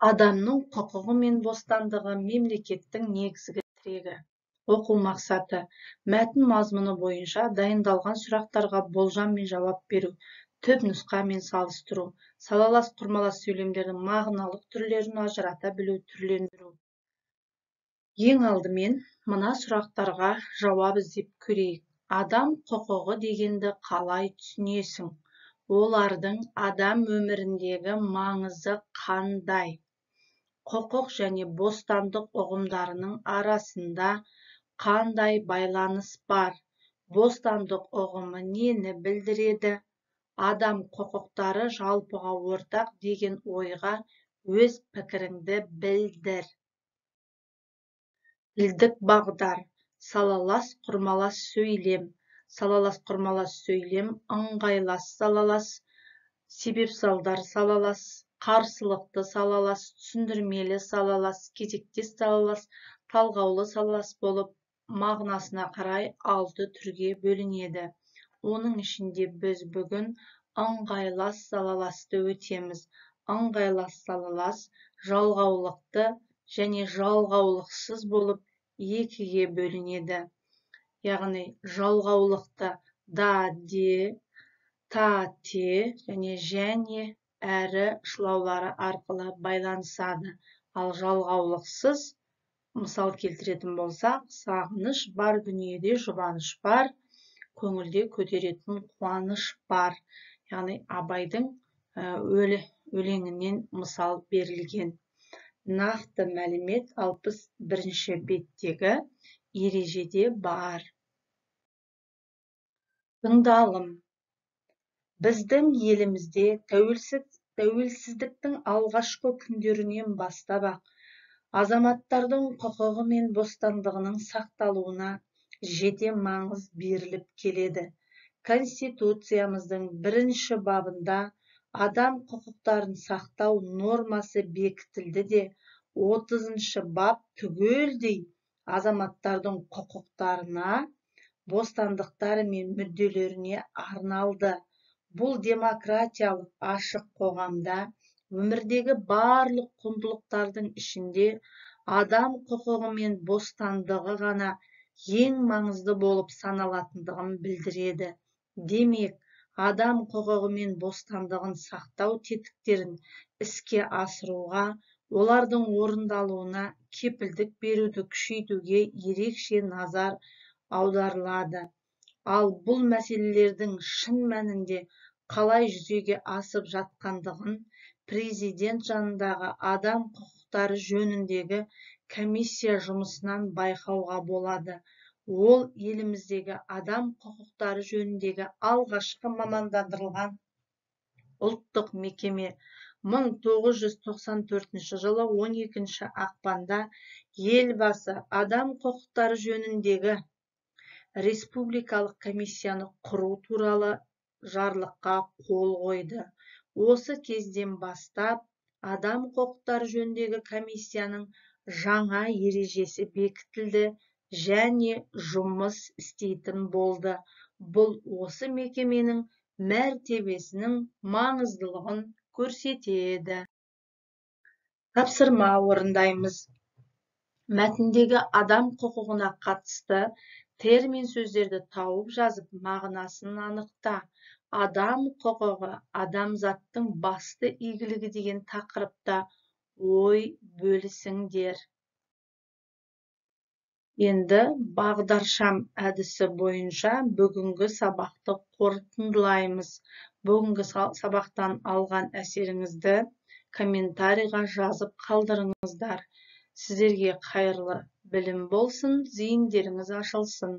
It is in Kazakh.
Адамның құқығы мен бостандығы мемлекеттің негізгі тірегі. Оқу мақсаты: мәтін мазмұны бойынша дайындалған сұрақтарға болжаммен жауап беру, түпнұсқамен салыстыру, салалас құрмалас сөйлемдердің мағыналық түрлерін ажырата білу, түрлендіру. Ең алдымен мына сұрақтарға жауап іздеп көрейік. Адам құқығы дегенді қалай түсінесің? Олардың адам өміріндегі маңызы қандай? Құқық және бостандық ұғымдарының арасында қандай байланыс бар? Бостандық ұғымы нені білдіреді? Адам құқықтары жалпыға ортақ деген ойға өз пікіріңді білдір. Тілдік бағдар: салалас құрмалас сөйлем. Салалас құрмалас сөйлем ыңғайлас салалас, себеп-салдар салалас, қарсылықты салалас, түсіндірмелі салалас, кезектес салалас, талғаулы салалас болып мағынасына қарай 6 түрге бөлінеді. Оның ішінде біз бүгін ыңғайлас салаласты өтеміз. Ыңғайлас салалас жалғаулықты және жалғаулықсыз болып екіге бөлінеді. Яғни жалғаулықты да, де, та, те және және әрі шылаулары арқылы байланысады. Ал жалғаулықсыз мысал келтіретін болсақ, сағыныш бар дүниеде жұбаныш бар, көңілде көтеретін қуаныш бар. Яғни Абайдың өлеңінен мысал берілген. Нақты мәлімет 61-ші беттегі ережеде бар. Тыңдалым. Біздің елімізде тәуелсіздіктің алғашқы күндерінен бастап-ақ азаматтардың құқығы мен бостандығының сақталуына жете маңыз беріліп келеді. Конституциямыздың 1-ші бабында адам құқықтарын сақтау нормасы бекітілді де, 30-шы бап түгелдей азаматтардың құқықтарына, бостандықтары мен мүдделеріне арналды. Бұл демократиялық ашық қоғамда өмірдегі барлық құндылықтардың ішінде адам құқығы мен бостандығы ғана ең маңызды болып саналатындығын білдіреді. Демек, адам құқығы мен бостандығын сақтау тетіктерін іске асыруға, олардың орындалуына кепілдік беруді күшейтуге ерекше назар аударылады. Ал бұл мәселелердің шын мәнінде қалай жүзеге асып жатқандығын президент жанындағы адам құқықтары жөніндегі комиссия жұмысынан байқауға болады. Ол еліміздегі адам құқықтары жөніндегі алғашқы мамандандырылған ұлттық мекеме. 1994 жылы 12 ақпанда Елбасы адам құқықтары жөніндегі республикалық комиссияны құру туралы жарлыққа қол қойды. Осы кезден бастап адам құқықтары жөніндегі комиссияның жаңа ережесі бекітілді және жұмыс істейтін болды. Бұл осы мекеменің мәртебесінің маңыздылығын көрсетеді. Тапсырма орындаймыз. Мәтіндегі адам құқығына қатысты термин сөздерді тауып жазып, мағынасын анықта. Адам құқығы адамзаттың басты игілігі деген тақырыпта ой бөлісіңдер. Енді бағдаршам әдісі бойынша бүгінгі сабақты қорытындылаймыз. Бүгінгі сабақтан алған әсеріңізді комментарийға жазып қалдырыңыздар. Сіздерге қайырлы білім болсын, зейіндеріңіз ашылсын.